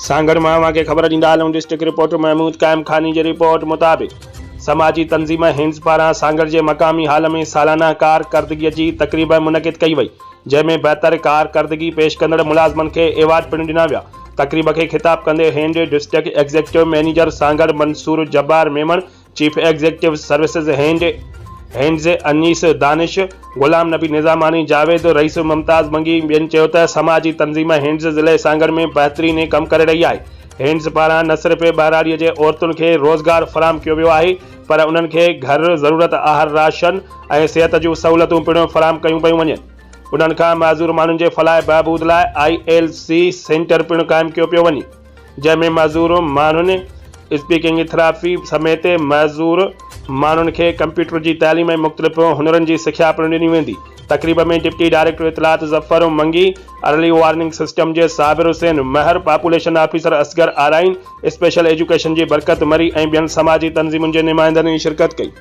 سانگهڙ مان اوهان کي خبر ڏيندا هلون ڊسٽرڪٽ رپورٽر محمود قائم خاني جي رپورٽ مطابق سماجي تنظيم هينڊز پاران سانگهڙ جي مقامي هال ۾ سالانه ڪارڪردگي جي تقريب منعقد ڪئي وئي جنهن ۾ بهتر ڪارڪردگي پيش ڪندڙ ملازمن کي ايوارڊ پڻ ڏنا ويا تقريب کي خطاب ڪندي hand district executive manager Sanghar Mansoor Jabbar Memon chief executive services hand hands Anees Danish, Ghulam Nabi Nizamani, Javed Rais, Mumtaz Mangi ۽ ٻين چيو ته سماجي تنظيم هينڊز ضلعي سانگهڙ ۾ بهترين ڪم ڪري رهي آهي، هينڊز پاران نه صرف ٻهراڙي جي عورتن کي روزگار فراهم ڪيو ويو آهي پر انهن کي گهر، ضرورت آهر راشن ۽ صحت جون سهولتون پڻ فراهم ڪيون پيون وڃن. انهن کان معذور ماڻهن جي فلاح بهبود لاء I L C centre پڻ قائم ڪيو پيو وڃي. جنهن ۾ معذور ماڻهن اسپيڪنگ ٿراپي سميت معذور ماڻهن کي ڪمپيوٽر جي تعليم ۽ مختلف هنرن جي سکيا پڻ ڏني ويندي. تقريب ۾ ڊپٽي ڊائريڪٽر اطلاعات Zafar Mangi, early warning system جي Sabir Hussain Mehar, population officer Asghar Arain, special education جي برڪت مري ۽ ٻين سماجي تنظيمن جي نمائندن شرڪت ڪئي.